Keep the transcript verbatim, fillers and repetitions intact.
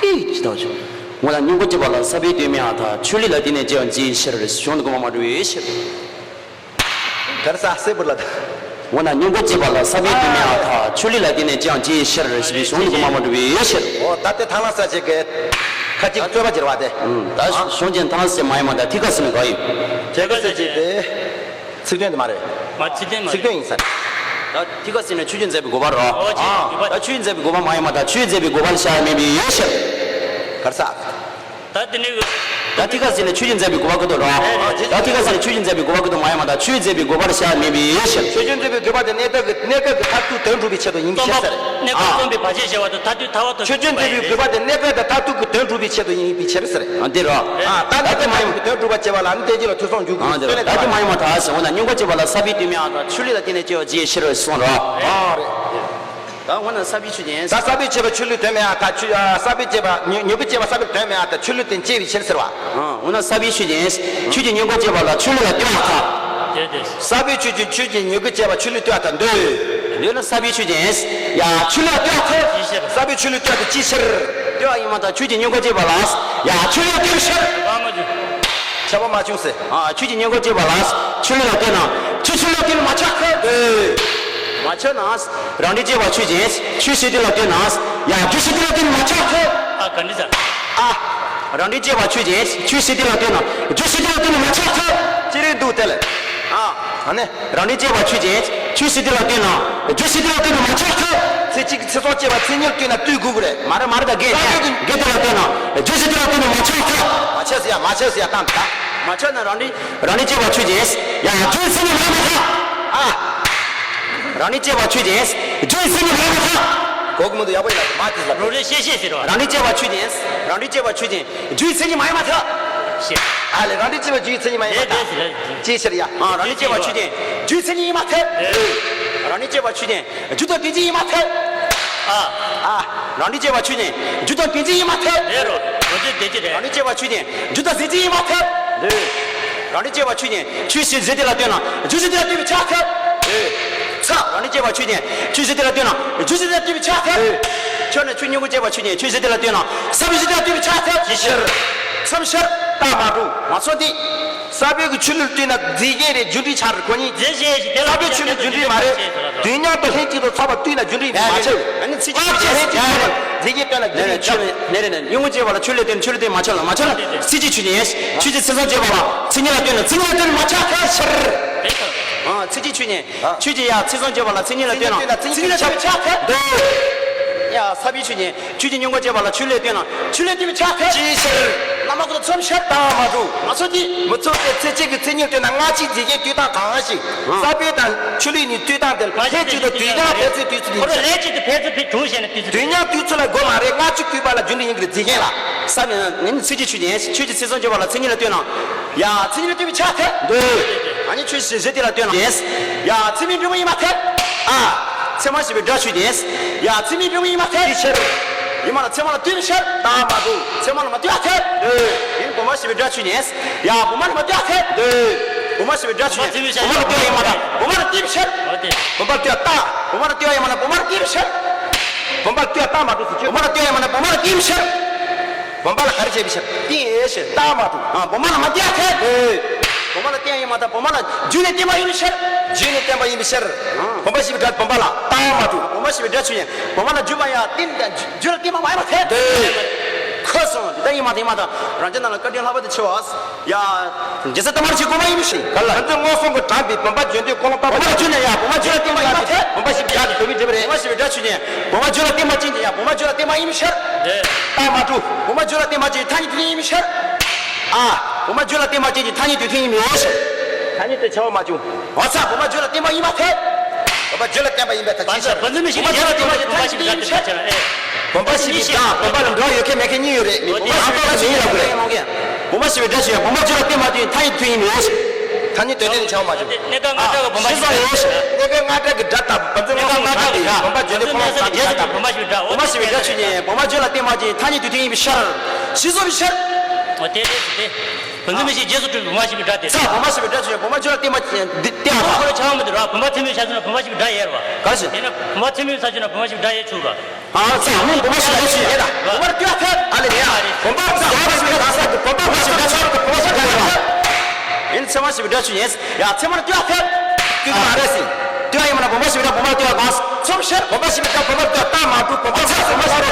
ཨེ་ཅི་ཐག་ཆོད། འོ་ན་སྙིང་པོ་སྐྱེས་པ་ལ་ས་བའི་དོན་མེད་ཨ་ཐ་ཆུ་ལུད་ལ་བརྟེན་ནས་སྐྱེ་བ་འཇིག་ཕྱིར་གཞུང་དུ་གོ་མ་མ་འགྲོ་བའི་ཕྱིར། གར་ས་སེ་བུར་ལ་ད། འོ་ན་སྙིང་པོ་སྐྱེས་པ་ལ་ས་བའི་དོན་མེད་ཨ་ཐ་ཆུ་ལུད་ལ་བརྟེན་ནས་སྐྱེ་བ་འཇིག་ཕྱིར་ཞེས་པའི་གཞུང་དུ་གོ་མ་མ་འགྲོ་བའི་ཕྱིར། འོ་ད་དེ་ཐང་ལ་ས་ཆེ་གེ། ཁ་ཅིག་རྩོད་པ་བྱེད་པ་དེ། ད་གཞུང་ཅན་ཐང་ལ་ས་ཆེ་མ་ཡིན་མ་ད་ཐི་ཁ་སི་ནི་ག་ཡིན། ཁྱེད་ཀ་ས་ཆེ་དེ། ཚིག་དོན་དེ་མ་རེད། མ་ཚིག་དོན་མ་ཚིག་དོན་ཡིན་ས་རེད། ད་ཐི་ཁ་སི་ནི་ཆོས་ཅན་མཛད་པའི་དགོས་པ་རོ། ཨོ་ཆོས་ཅན་མཛད་པའི་དགོས་པ། ད་ཆོས་ཅན་མཛད་པའི་དགོས་པ་མ་ཡིན་མ་ད་ཆོས་ཅན་མཛད་པའི་དགོས་པ་ལ་བཞག་མེད་པའི་ཡོད་ཕྱིར། གར་ས། ད་དེ་ནི། ད་ཐི་ཁ་སི་ནི་ཆོས་ཅན་མཛད་པའི་དགོས་པ་ཀུ་ཏོ་རོ། ད་ཐི་ཁ་སི་ནི་ཆོས་ཅན་མཛད་པའི་དགོས་པ་ཀུ་ཏོ་མ་ཡིན་མ་ད་ཆོས་མཛད་པའི་དགོས་པ་ལ་བཞག་མེད་པའི་ཡོད་ཕྱིར། ཆོས་ཅན་མཛད་པའི་དགོས་པ་དེ་གནས་སྐབས་ཀྱི་གནས་སྐབས་ཀྱི་མཐར་ཐུག་དོན་སྒྲུབ་པའི་ཆེད་དུ་ཡིན་པའི་ཕྱིར་ཟེར། གནས་སྐབས་རྩོམ་པའི་བར་ཆད་བྱེད་པ་དང་མཐར་ཐུག་ཐར་པ་དང་ཆོས་ཅན་མཛད་པའི་དགོས་པ་དེ་གནས་སྐབས་དང་མཐར་ཐུག་གི་དོན་སྒྲུབ་པའི་ཆེད་དུ་ཡིན་པའི་ཕྱིར་ཟེར། ཨ་འདི་རོ། ད་ད་དེ་མ་ཡིན་པའི་དོན་སྒྲུབ་པ་བྱེད་པ་ལ་ནི་རྟེན་འབྱུང་ལ་ཐོས་བསམ་འཇུག་དགོས་ཟེར་ནས། ད་དེ་མ་ཡིན་མ་ད་ཟེར་འོ་ན་སྙིང་པོ་སྐྱེས་པ་ལ་ས་བའི་དོན་མེད་ཨ་ད་ཆུ་ལུད་ལ་བརྟེན་ནས་སྐྱེ་བ་འཇིག་ཕྱིར་གསུངས་རོ། ཨ་རེད། ད་འོ་ན་ས་བའི་ཆོས་ཅན། ད་ས་བའི་ཆོས་པ་ཆུ་ལུད་དོན་མེད་ཨ་ད་ཆུ་ཨ་ས་བའི་ཆོས་པ་མྱུ་མྱུ་གུ་སྐྱེས་པ་ས་བའི་དོན་མེད་ཨ་ད་ཆུ་ལུད་དོན་སྐྱེ་བའི་ཕྱིར་ཟེར་བ། ཨ་འོ་ན་ས་བའི་ཆོས་ཅན། ཆོས་ཀྱི་སྙིང་པོ་སྐྱེས་པ་ལ་ཆུ་ལུད་ལ་ལྟོས་ཨ་ད། དེ་དེ། ས་བའི་ཆོས་ཅན་ཆོས་ཀྱི་མྱུ་གུ་སྐྱེས་པ་ཆུ་ལུད་ལྟོས་ཨ་ད་འདོད། འདོད་ན་ས་བའི་ཆོས་ཅན། ཡ་ཆུ་ལུད་ལ་ལྟོས་ཨ་ད། ཅི་ཕྱིར། ས་བའི་ཆུ་ལུད་ལྟོས་ཨ་ད་ཅི་ཕྱིར། ལྟོས་ཨ་ཡིན་མ་ད་ཆོས་ཀྱི་སྙིང་པོ་སྐྱེས་པ་ལ། ཡ་ཆུ་ལུད་ལ་ལྟོས་པའི་ཕྱིར། བ་མ་བྱུང་། ཁྱབ་པ་མ་བྱུང་ཟེར། ཨ་ཆོས་ཀྱི་སྙིང་པོ་སྐྱེས་པ་ལ། ཆུ་ལུད་ལ་ལྟོས་ན། ཆུ་ཆུ་ལུད་ལ་ལྟོས་ན་མ་ཆགས་ཁ། མ་ཆགས་ན། རང་འབྲས་སྐྱེས་པ་ཆོས་ཅན། ཆོས་ཤེས་དུས་ལ་ལྟོས་ན། ཡ་རྒྱུ་ཤེས་དུས་ལ་ལྟོས་ན་མ་ཆགས་ཁ། ཨ་ག་འདྲ་ཟེར། ཨ། རང་འབྲས་སྐྱེས་པ་ཆོས་ཅན། ཆོས་ཤེས་དུས་ལ་ལྟོས་ན། རྒྱུ་ཤེས་དུས་ལ་ལྟོས་ན་མ་ཆགས་ཁ། ཅི་རེད་འདུག་དེ་ལ། ཨ། ཨ་ནི། རང་འབྲས་སྐྱེས་པ་ཆོས་ཅན། ཆོས་ཤེས་དུས་ལ་ལྟོས་ན། རྒྱུ་ཤེས་དུས་ལ་ལྟོས་ན་མ་ཆགས་ཁ། ཚེ་གཅིག་གི་ཚེ་སྲོག་སྐྱེས་པ་མཚན་ཉིད་ལ་ལྟོས་ན་ལྟོས་དགོས་ཀྱི་རེད། མ་རེད་མ་རེད་ད་དགེ་དགེ་དགེ་དུས་ལ་ལྟོས་ན། རྒྱུ་ཤེས་དུས་ལ་ལྟོས་ན་མ་ཆགས་ཁ། མ་ཆགས་ཟེར་ཡ་མ་ཆགས་ཟེར་ཡ་བཏང་ད། མ་ཆགས་ན་རང་འབྲས། རང་འབྲས་སྐྱེས་པ་ཆོས་ཅན། ཡ་རྒྱུའི་མཚན་ཉིད་མ་ཡིན་མ་ཐག། ཨ། རང་འབྲས་སྐྱེས་པ་ཆོས་ཅན། རྒྱུའི་མཚན་ཉིད་མ་ཡིན་མ་ཐག། གོ་གི་མི་འདུག་ཡག་པོ་ཡིན་ལ་མ་དེ་ལ། རོ་རེ་ཤེས་ཤེས་ཟེར་བ། རང་འབྲས་སྐྱེས་པ་ཆོས་ཅན། རང་འབྲས་སྐྱེས་པ་ཆོས་ཅན། རྒྱུའི་མཚན་ཉིད་མ་ཡིན་མ་ཐག། ཤེས། ཨ་ལས་རང་འབྲས་སྐྱེས་པ་རྒྱུའི་མཚན་ཉིད་མ་ཡིན་མ་ཐག། ཅིའི་ཕྱིར་ཡ། ཨ་རང་འབྲས་སྐྱེས་པ་ཆོས་ཅན། རྒྱུའི་མཚན་ཉིད་ཡིན་མ་ཐག། རང་འབྲས་སྐྱེས་པ་ཆོས་ཅན། རྒྱུ་དང་དོན་གཅིག་ཡིན་མ་ཐག། ཨ། ཨ། རང་འབྲས་སྐྱེས་པ་ཆོས་ཅན། རྒྱུ་དང་དོན་གཅིག་ཡིན་མ་ཐག། རེད་རོ། རང་འབྲས་དོན་གཅིག་རེད། རང་འབྲས་སྐྱེས་པ་ཆོས་ཅན། རྒྱུ་དང་དོན་གཅིག་ཡིན་མ་ཐག། རེད། རང་འབྲས་སྐྱེས་པ་ཆོས་ཅན། ཆོས་ཤེས་ཟེར་དེ་ལ་ལྟོས་ན། རྒྱུ་ཤེས་དེ་ལ་ལྟོས་པའི་ཆ་ཐག། རེད། ཚ། རང་འབྲས་སྐྱེས་པ་ཆོས་ཅན། ཆོས་ཤེས་དེ་ལ་ལྟོས་ན། རྒྱུ་ཤེས་དེ་ལ་ལྟོས་པའི་ཆ་ཐག། རེད། ཁྱོད་ནི་ཆོས་སྙིང་པོ་སྐྱེས་པ་ཆོས་ཅན། ཆོས་ཤེས་དེ་ལ་ལྟོས་ན། ས་བོན་ཤེས་དེ་ལ་ལྟོས་པའི་ཆ་ཐག། ཅི་ཕྱིར། མཚམས་ཤར། རྟགས་མ་གྲུབ། མ་ཚོགས་ཏེ། ས་བོན་གྱི་ཆུ་ལུད་ལྟོས་ན་རྫས་གཞན་རེད། རྒྱུ་འབྲས་ཆ་རེད་ཁོ་གཉིས། རྫས་གཞན་ཞིག་དེ་ལ་ས་བོན་ཆུ་ལུད་རྒྱུ་འབྲས་མ་རེད། དོན་མཉམ་དུ་ལྷན་ཅིག་ཏུ་ཚོགས་པ་ལྟོས་ན་རྒྱུ་འབྲས་མ་ཆགས། ཨ་ནི་ཚིག་གཅིག་ཆོས་ཅན། ལྷན་ཅིག་ཚོགས་པ་རྫས་གཞན་ལྟོས་ན་རྒྱུ་འབྲས་ཆགས། ནས་རེ་ནས་སྙིང་པོ་སྐྱེས་པ་ལ་ཆུ་ལུད་ལྟོས་ན་ཆུ་ལུད་ལྟོས་མ་ཆགས་ལ་མ་ཆགས་ལ་ཚིག་གཅིག་ཆོས་ཅན། ཆོས་ཅན། ཚེ་སྲོག་སྐྱེས་པ་ལ་མཚན་ཉིད་ལ་ལྟོས་ན་མཚན་ཉིད་ལ་ལྟོས་ན་མ་ཆགས་ཁ་ཕྱིར། ཨ་ཚིག་གཅིག་ཆོས་ཅན། ཆོས་ཅན་ཡ་ཚེ་སྲོག་སྐྱེས་པ་ལ་མཚན་ཉིད་ལ་ལྟོས་ན་མཚན་ཉིད་ལ་ལྟོས་ན་མཚན་ཉིད་ལ་ཆགས་ཁ་འདོད། ཡ་ས་བོན་ཆོས་ཅན། ཆོས་ཀྱི་སྙིང་པོ་སྐྱེས་པ་ལ་ཆུ་ལུད་ལྟོས་ན་ཆུ་ལུད་ལྟོས་པའི་ཆ་ཐག། ཅིའི་ཕྱིར། རྣམ་པ་ཀུན་ཏུ་མཚམས་ཤར། རྟགས་མ་གྲུབ། མ་ཚོགས་ཏེ། མི་ཚོགས་པའི་ཚེ་གཅིག་གི་མཚན་ཉིད་ལྟོས་ན་སྔ་ཕྱིའི་རྫས་གཞན་ལྟོས་སྟངས་གང་ཞིག་ས་བོན་དང་ཆུ་ལུད་གཉིས་ལྟོས་སྟངས་དེ་ལྷན་ཅིག་ཏུ་དུས་མཉམ་འཕེལ་ཚུལ་ལྟོས་ཚུལ་ཡིན་ཕྱིར། ཁོ་རང་ལྷན་ཅིག་ཏུ་འཕེལ་ཚུལ་འཕེལ་བྱུང་ཞེས་ནས་ལྟོས་ཚུལ། དུས་མཉམ་ལྟོས་ཚུལ་ལ་དགོས་མ་རེད། སྔ་ཕྱི་དུས་པ་ལ་རྒྱུ་འབྲས་ཡིན་གྱི་རེད། རྫས་གཞན་ལ། ས་བོན་ནི་ཚིག་གཅིག་ཆོས་ཅན། ཆོས་ཀྱི་ཚེ་སྲོག་སྐྱེས་པ་ལ་མཚན་ཉིད་ལ་ལྟོས་ན། ཡ་མཚན་ཉིད་ལ་ལྟོས་པའི་ཆ་ཐག་འདོད། ཨ་ནི་ཆོས་ཤེས་ཟེར་དེ་ལ་ལྟོས་ན། ཡ་ཚད་མའི་འབྲས་བུ་ཡིན་མ་ཐག། ཨ། ཚད་མ་ཞེས་པའི་སྒྲ་ཆོས་ཅན། ཡ་ཚད་མའི་འབྲས་བུ་ཡིན་མ་ཐག། ཅིའི་ཕྱིར། ཡིན་མ་ལ་ཚད་མ་ལ་ལྟོས་པའི་ཕྱིར། རྟགས་མ་གྲུབ། ཚད་མ་ལ་མ་ལྟོས་པའི་ཕྱིར། ཡིན་བུམ་པ་ཞེས་པའི་སྒྲ་ཆོས་ཅན། ཡ་བུམ་པ་ལ་མ་ལྟོས་པའི་ཕྱིར། བུམ་པ་ཞེས་པའི་སྒྲ་ཆོས་ཅན། བུམ་པ་ལ་ལྟོས་ཡིན་མ་ཐག། བུམ་པ་ལ་ལྟོས་པའི་ཕྱིར། བུམ་པ་ལ་ལྟོས་རྟགས། བུམ་པ་ལ་ལྟོས་ཡིན་མ་ལ་བུམ་པ་ལ་ལྟོས་པའི་ཕྱིར། བུམ་པ་ལ་ལྟོས་རྟགས་མ་གྲུབ་ཟེར་ཆོས། བུམ་པ་ལ་ལྟོས་ཡིན་མ་ལ་བུམ་པ་ལ་ལྟོས་པའི་ཕྱིར། བུམ་པ་ལ་ག་རེ་བྱས་པའི་ཕྱིར། ཏིང་ངེ་འཛིན་རྟགས་མ་གྲུབ། ཨ་བུམ་པ་ལ་མ་ལྟོས་ཐལ། བུམ་པ་ལ་བརྟེན་ཡིན་མ་ཐག། བུམ་པ་ལ་རྒྱུ་ནས་བརྟེན་པ་ཡིན་པའི་ཕྱིར། རྒྱུ་ནས་བརྟེན་པ་ཡིན་པའི་ཕྱིར། བུམ་པ་ཞེས་པའི་སྒྲ་བུམ་པ་ལ་རྟགས་མ་གྲུབ། བུམ་པ་ཞེས་པའི་སྒྲ་ཆོས་ཅན། བུམ་པ་ལ་རྒྱུ་མ་ཡང་བརྟེན་རྒྱུ་ལ་བརྟེན་པ་མ་ཡིན་པ་ཐལ། ཁོ་སོང་འདི་ལྟ་ཡིན་མ་ཐག་ཡིན་མ་ཐག་རང་རྒྱལ་ནང་ལ་བཀའ་དྲིན་ལྷག་པ་དེ་ཆེ་བ། ཡ། རྒྱལ་སྲས་ཏ་མར་ཆེ་དགོས་པ་ཡིན་པའི་ཕྱིར། ག་ལ། ང་ཚོས་མངོན་སུམ་གྱིས་དྲངས་པའི་བུམ་པ་བརྗོད་འདོད་ཀུན་སློང་ལྟ་བུ། བུམ་པ་ལ་རྒྱུ་ནས་ཡང་བུམ་པ་རྒྱུ་ལ་བརྟེན་པ་ཡིན་མ་ཐལ། བུམ་པ་ཞེས་པའི་སྒྲ་དེ་བོད་མིའི་འགྲེལ་པ་རེད། བུམ་པ་ཞེས་པའི་སྒྲ་ཆོས་ཅན། བུམ་པ་རྒྱུ་ལ་བརྟེན་པ་ཅན་གྱི་ཡང་བུམ་པ་རྒྱུ་ལ་བརྟེན་པ་ཡིན་པའི་ཕྱིར། རེད། རྟགས་མ་གྲུབ། བུམ་པ་རྒྱུ་ལ་བརྟེན་པ་ཅན་གྱི་ཐ་སྙད་དུས་མཐུན་ཡིན་པའི་ཕྱིར། ཨ། བུམ་པ་རྒྱུ་ལ་བརྟེན་པ་ཅན་གྱི་ཐ་སྙད་དུས་མཐུན་ཡིན་པའི་ཕྱིར། ཐ་སྙད་དུ་ཁྱབ་པ་མ་བྱུང་། འོ་ཚ་བུམ་པ་རྒྱུ་ལ་བརྟེན་པ་ཡིན་མ་ཐལ། བུམ་པ་རྒྱུ་ལ་བརྟེན་པ་ཡིན་པའི་ཐ་ཅི་ཕྱིར། བུམ་པ་རྒྱུ་ལ་བརྟེན་པ་ཅན་ཐ་སྙད་དུས་མཐུན་ཡིན་པའི་ཕྱིར། བུམ་པ་ཞེས་པའི་སྒྲ་བུམ་པ་ལ་འགྲོ་ཡོད་མཁན་མེད་མཁན་གཉིས་ཡོད་རེད། མི་བུམ་པ་རང་རྟོགས་ལ་མི་ཡིན་ལབ་དགོས་རེད། བུམ་པ་ཞེས་པའི་སྒྲ་ཞིག་ཡང་བུམ་པ་རྒྱུ་ལ་བརྟེན་པ་དེ་ཐ་སྙད་དུས་མཐུན་ཡིན་མོད། ཐ་སྙད་དོན་ལྡན་ཆགས་པ་མ་བྱུང་། དེ་གནས་སྐབས་ལྔ་སྦྲགས་ཀྱི་བུམ་པ་ཞེས་པ་ཡོད། གནས་སྐབས་ལྔ་སྦྲགས་ཀྱི་སྒྲ་དང་བུམ་པ་རྒྱུ་ལ་བརྟེན་པ་ཅན་གྱི་ཐ་སྙད་དུས་མཐུན་ཡིན་པའི་ཕྱིར། ཞེས་སོགས་པའི་ཕྱིར། བུ་འཛིན་མི་ཤེས་རྗེས་སུ་སྤྲུལ་བུ་མ་ཤེས་པའི་སྒྲ་དེ། ས་བུ་མ་ཤེས་པའི་སྒྲ་ཆུ་ཡང་བུ་མ་ཆུ་ཡང་ལྟད་མ་འདི་ལྟད་ཨ། ཁོ་ཁོ་ལ་ཆགས་མི་འདུག་ར། བུ་མ་ཐེ་མི་ཤ་ཚུན་ན་བུ་མ་ཤེས་པའི་སྒྲ་ཡེར་བ། ག་ཞིག་ཡིན་ན་བུ་མ་ཐེ་མི་ཤ་ཚུན་ན་བུ་མ་ཤེས་པའི་སྒྲ་ཡེར་ཆུག་ར། ཨ་ས་མོ་བུ་མ་ཤེས་པའི་སྒྲ་ཆུ་ཡེར་ད། བུ་མ་ལྟད་ཨ་ཐད་ཨ་ལེ་ནས་ཨ། བུ་མ་ས་བུ་མ་ཤེས་པའི་སྒྲ་ས་བུ་མ་ཤེས་པའི་སྒྲ་ཆུ་ཡང་བུ་མ་ཤེས་པའི་སྒྲ་ཡེར་བ། ཡིན་ཚེ་མ་ཤེས་པའི་སྒྲ་ཆུ་ཡིན། ཡ་ཚེ་མ་ལྟད་ཨ་ཐད། ཀི་ཀི་མ་རེད་སི། ལྟད་ཨ་ཡིན་མ་ན་བུ་མ་ཤེས་པའི་སྒྲ་བུ་མ་ལྟད་ཨ་གོ་སི། ཚོམ་ཤར་བུ་མ་ཤེས་པའི་སྒྲ་བུ་མ་ལྟད་ཨ་ལྟ་མ་འདུག་བུ་མ་ས་བུ་མ་ཤེས་